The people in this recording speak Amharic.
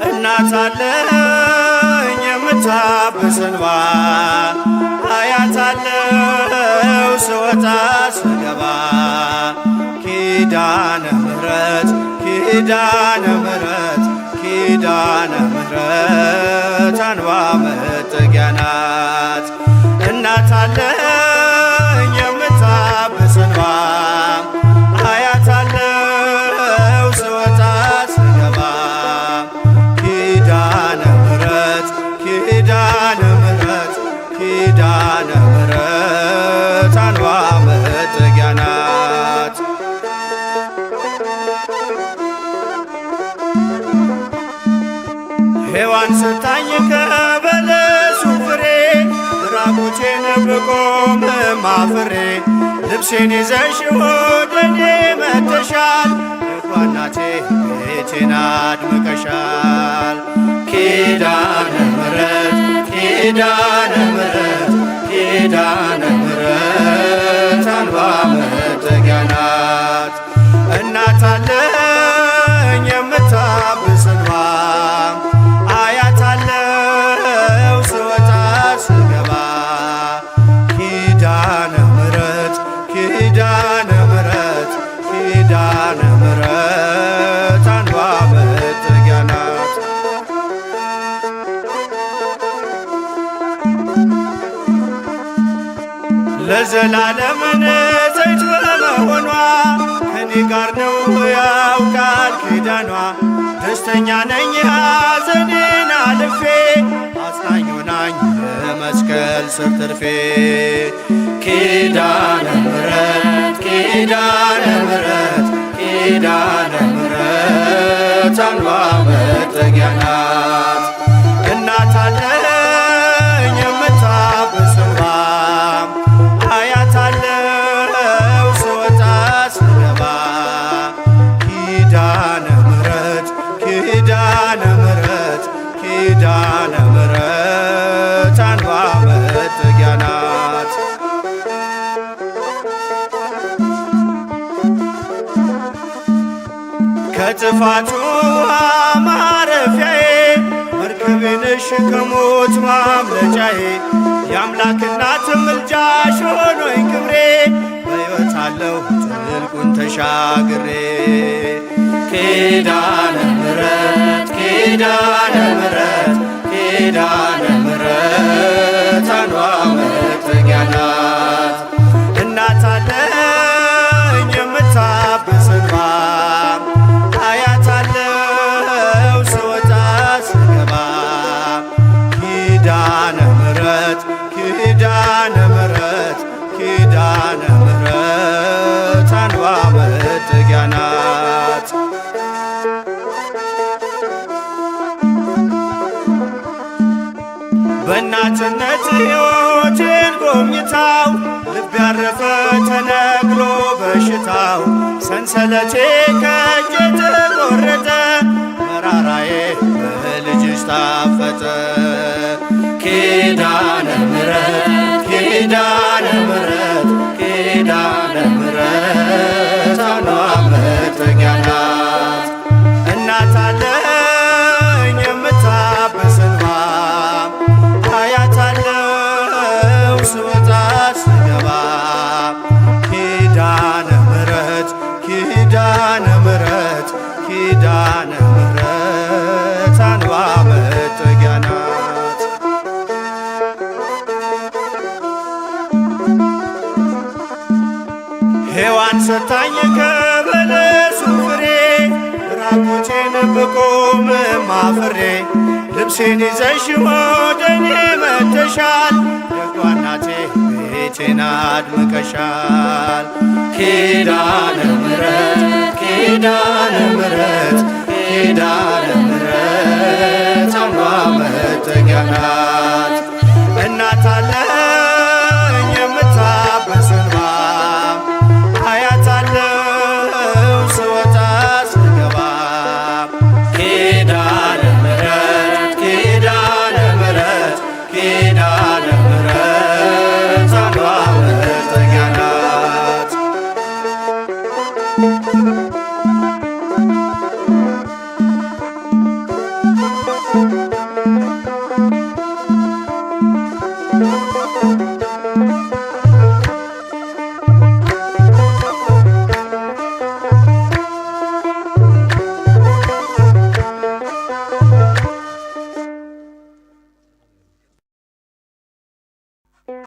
እናት አለኝ የምታብስ እንባ፣ አያታለው ስወጣ ስገባ። ኪዳነ ምሕረት፣ ኪዳነ ምሕረት፣ ኪዳነ ምሕረት አንባ መጠጊያ ናት። እናት አለኝ የምታብስ እንባ፣ አያታለው ስወጣ ስገባ። ኪዳነ ምሕረት፣ ኪዳነ ምሕረት፣ ኪዳነ ምሕረት አንባ መጠጊያ ናት። ሔዋን ስታኝ ከበለሱ ፍሬ፣ ራቁቴን ብቆም ማፍሬ፣ ልብሴን ይዘሽ ወደኔ መጥተሻል። ደጓ እናቴ ቤቴን አድምቀሻል። ኪዳነ ምሕረት፣ ኪዳነ ምሕረት፣ ኪዳነ ምሕረት አንባ መጠጊያ ናት። እናት አለኝ የምታብስ እንባ፣ አያታለው ስወጣ ስገባ። ኪዳነ ምሕረት፣ ኪዳነ ምሕረት፣ ኪዳነ ምሕረት አንባ መጠጊያ ናት። ለዘላለም ንጽሕት በመሆኗ ከኔ ጋር ነው ያው ቃል ኪዳኗ። ደስተኛ ነኝ ሐዘኔን አልፌ፣ አጽናኝ ሆናኝ የመስቀል ስር ትርፌ። ኪዳነ ምሕረት፣ ኪዳነ ምሕረት፣ ኪዳነ ምሕረት አንባ መጠጊያ ናት። እናት አለኝ የምታብስ እንባ፣ አያታለው ስወጣ ስገባ። ኪዳነ ምሕረት፣ ኪዳነ ምሕረት፣ ኪዳነ ምሕረት አንባ መጠጊያ ናት። ከጥፋቱ ማረፊያዬ፣ መርከቤ ነሽ ከሞት ማምለጫዬ። የአምላክ እናት ምልጃሽ ሆኖኝ ክብሬ፣ በሕይወት አለሁ ጥልቁን ተሻግሬ። ኪዳነ ምሕረት፣ ኪዳነ ምሕረት፣ ኪዳነ ምሕረት አንባ መጠጊያ ናት። እናት አለኝ የምታብስ እንባ፣ አያታለው ስወጣ ስገባ። ኪዳነ ምሕረት፣ ኪዳነ ምሕረት፣ ኪዳነ ምሕረት አንባ መጠጊያ ናት። በእናትነት ሕይወቴን ጎብኝታው፣ ልብ ያረፈ ተነቅሎ በሽታው። ሰንሰለቴ ከእጄ ተቆረጠ፣ መራራዬ በልጅሽ ጣፈጠ። ኪዳነ ምሕረት፣ ኪዳነ ምሕረት፣ ኪዳነ ምሕረት አንባ መጠጊያ ናት። እናት አለኝ የምታብስ እንባ፣ አያታለው ስወጣ ስገባ። ኪዳነ ምሕረት፣ ኪዳነ ምሕረት፣ ኪዳነ ምሕረት አንባ መጠጊያ ናት። ሔዋን ሰታኝ ከበለሱ ፍሬ፣ ራቁቴን ብቆም ማፍሬ፣ ልብሴን ይዘሽ ወደኔ መጥተሻል። ደጓ እናቴ ቤቴን አድምቀሻል። ኪዳነ ምሕረት፣ ኪዳነ ምሕረት፣ ኪዳነ ምሕረት አምባ መጠጊያ ናት።